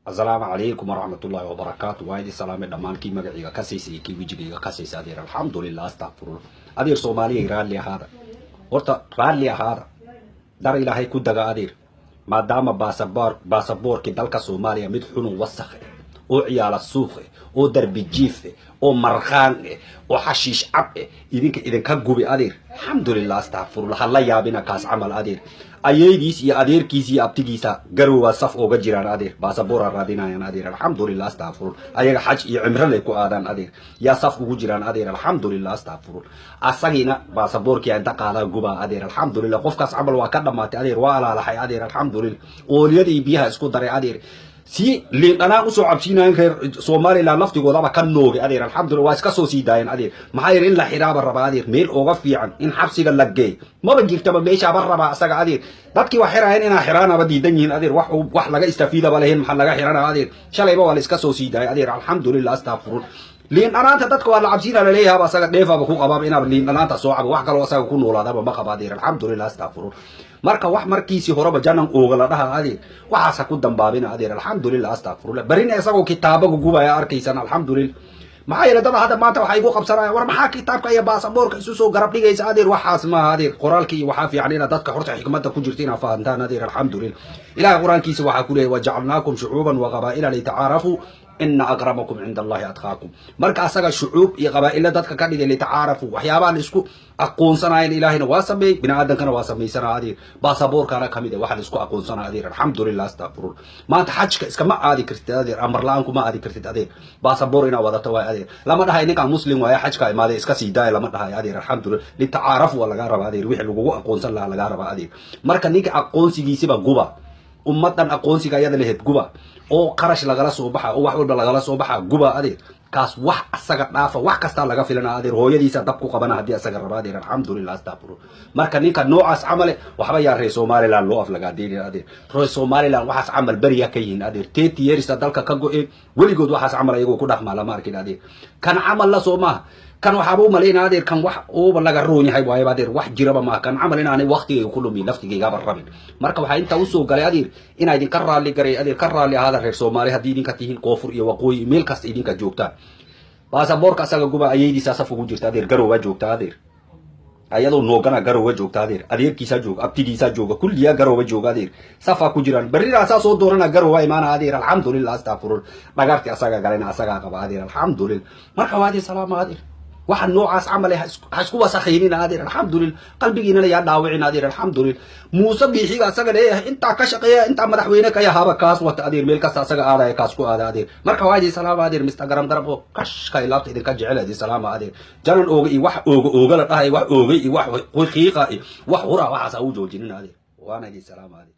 Asalaamu calaykum waraxmatullaahi wabarakaatu. Waa idin salaamay dhammaan kii magaciiga ka siisa iyo kii wejigayga ka siisa, adeer. Alxamdulilah, astaqfirullah. Adeer, Soomaaliya, raalli ahaada. Horta raalli ahaada, dar Ilaahay ku daga, adeer. Maadaama baasaboorkii dalka Soomaaliya mid xunun wasakh eh, oo ciyaala suuq eh, oo darbi jiif eh, oo marqaan eh, oo xashiish cab eh, idinka idinka gubi, adeer. Alxamdulilah, astaqfirullah. Ha la yaabina kaas camal, adeer. Ayeydiis iyo adeerkiis iyo abtigiisa Garowaa saf ooga jiraan, adeer. Baasaboora raadinayaan, adeer. Alxamdulilah, astaqfirullah. Ayaga xaj iyo cimro lay ku aadaan, adeer. Yaa saf ugu jiraan, adeer. Alxamdulilah, astaqfirullah. Asagiina baasaboorkii inta qaadaa gubaa, adeer. Alxamdulilah, qofkaas camal waa ka dhamaatay, adeer. Waa alaalaxay, adeer. Alxamdulilah, ooliyadii biyaha isku daray, adeer. Si liin dhanaan usoo cabsiinayan reer Somaliland laftigoodaba ka noogay, adeer. Alxamdulillah, waa iska soo sii daayeen, adeer. Maxaa yeele, in la xiraaba rabaa, adeer. Meel ooga fiican in xabsiga la geey maba jirtaba, meeshaaba rabaa asaga, adeer. Dadkii waa xiraayeen inaa xiraanaba diidan yihiin, adeer. Wax laga istafiidaba lahayn, maxaa laga xirana, adeer? Shalayba waa la iska soo sii daayay, adeer. Alxamdulillah, astaqfirun. Liin dhanaanta dadka waa la cabsiina laleeyahaaba, asaga dheefaaba ku qabaaba inaaba liin dhanaanta soo cabo. Wax kaloo asaga ku noolaadaba ma qaba, adeer. Alxamdulillah, astaqfirun. Marka wax markiisii horeba janan ooga la dhaha, adeer, waxaas ha ku dambaabina, adeer. Alxamdulillah, astaqfirullah. Berina isagoo kitaabaga gubaya arkaysan. Alxamdulillah. Maxaa yeele, dada hadda maanta waxay igu qabsanayaan: "War, maxaa kitaabka iyo baasaboorka isu soo garab dhigaysa, adeer?" Waxaas maaha, adeer. Qoraalka iyo waxaa fiican inaad dadka horta xikmadda ku jirta inaad fahantaan, adeer. Alxamdulillah, Ilahay Qur-aankiisa waxaa ku leeyahy: "Wajacalnaakum shucuuban wa qabaa'ila litacaarafuu, ina akramakum cinda Allahi atqaakum." Marka asaga shucuub iyo qabaa'ilo dadka ka dhigay, litacaarafu, waxyaabaha la isku aqoonsanayan Ilaahayna waa sameeyey, bini aadamkana waa samaysana, adeer. Baasaboorkana kamid ah waxa la isku aqoonsana, adeer. Alxamdulilah, astaqfirullah. Maanta xajka iskama aadi kartid, adeer. Amar la-aan kuma aadi kartid, adeer. Baasaboor inaa wadato waay, adeer. Lama dhahay ninkaan Muslim waaye, xajka imaaday, iska sii daaya, lama dhahay, adeer. Alxamdulillah, litacaarafu waa lagaa rabaa, adeer. Wixii lagugu aqoonsan lahaa lagaa rabaa, adeer. Marka ninka aqoonsigiisiba guba, ummadan aqoonsiga ayada lahayd guba, oo qarash lagala soo baxa, oo wax walba lagala soo baxa guba, adeer. Kaas wax asaga dhaafa, wax kastaa laga filana, adeer. Hooyadiisa dab ku qabana haddii asaga raba, adeer. Alxamdulilah, astaqfirullah. Marka ninka noocaas camale waxba yaa reer Somaliland loo aflagaadeynaya, adeer. Reer Somaliland waxaas camal beriya ka yihiin, adeer. 30 years dalka ka go-een, weligood waxaas camal ayagoo ku dhaqmaa lama arkin, adeer. Kan camal la soo maaha. Kan waxaaba u malaynaa, adeer, kan wax uuba laga roon yahay waayaba, adeer. Wax jiraba maaha kan camal inaanay waktigayga ku lumin, laftigaygaba rabin. Marka waxaa intaa usoo galay, adeer, inaa idinka raalli garay, adeer. Ka raalli ahaada reer Soomaali haddii idinka tihiin koonfur iyo waqooyi, meel kasta idinka joogtaan. Baasaboorka asaga guba, ayaydiisa saf ugu jirta, adeer. Garowaa joogta, adeer. Ayadoo noogana Garowa joogta, adeer. Adeerkiisaa jooga, abtigiisaa jooga, kulliyaa Garowa jooga, adeer. Safaa ku jiraan. Berrina asaa soo doonana, Garowa imaana, adeer. Alxamdulillah, astaqfirullah. Dhagarti asaga galena asagaa qaba, adeer. Alxamdulillah. Marka waa idin salaama, adeer. Waxa noocaas camal ha isku wasakhaynin, adeer. Alxamdulillah. Qalbigiinana yaa dhaawicin, adeer. Alxamdulillah. Muuse Biixiga asaga leeyahay intaa ka shaqeeya, intaa madaxweyne ka yahaaba kaas wata, adeer. Meel kasta asaga aadaya, kaas ku aada, adeer. Marka waa idin salaama, adeer. Mr Garam Garab oo kashka ilaabta idinka jecel idin salaama, adeer. Janan ooga iyo wax ooga ooga la dhahay, wax oogay iyo wax qiiqa iyo wax hura, waxaas ha u joojinin, adeer. Waana idin salaama, adeer.